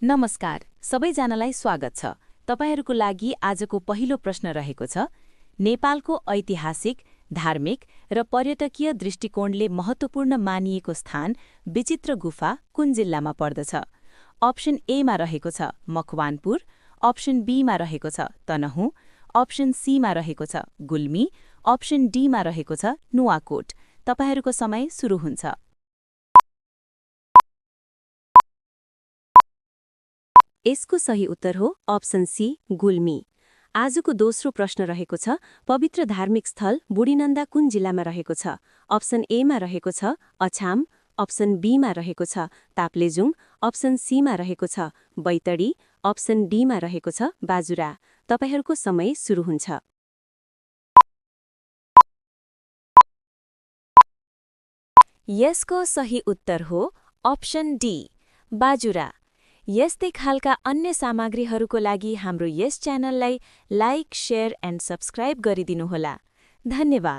नमस्कार, सबैजनालाई स्वागत छ। तपाईहरूको लागि आजको पहिलो प्रश्न रहेको छ, नेपालको ऐतिहासिक, धार्मिक र पर्यटकीय दृष्टिकोणले महत्त्वपूर्ण मानिएको स्थान विचित्र गुफा कुन जिल्लामा पर्दछ? अप्सन एमा रहेको छ मकवानपुर, अप्सन बीमा रहेको छ तनहुँ, अप्सन सीमा रहेको छ गुल्मी, अप्सन डीमा रहेको छ नुवाकोट। तपाईहरूको समय सुरु हुन्छ। यसको सही उत्तर हो अप्सन सी गुल्मी। आजको दोस्रो प्रश्न रहेको छ, पवित्र धार्मिक स्थल बुढीनन्दा कुन जिल्लामा रहेको छ? अप्सन एमा रहेको छ अछाम, अप्सन बीमा रहेको छ ताप्लेजुङ, अप्सन सीमा रहेको छ बैतडी, अप्सन डीमा रहेको छ बाजुरा। तपाईहरूको समय सुरु हुन्छ। यसको सही उत्तर हो अप्सन डी बाजुरा। यस्तै खालका अन्य सामग्रीहरूको लागि हाम्रो यस च्यानललाई लाइक, शेयर एन्ड सब्स्क्राइब गरिदिनुहोला। धन्यवाद।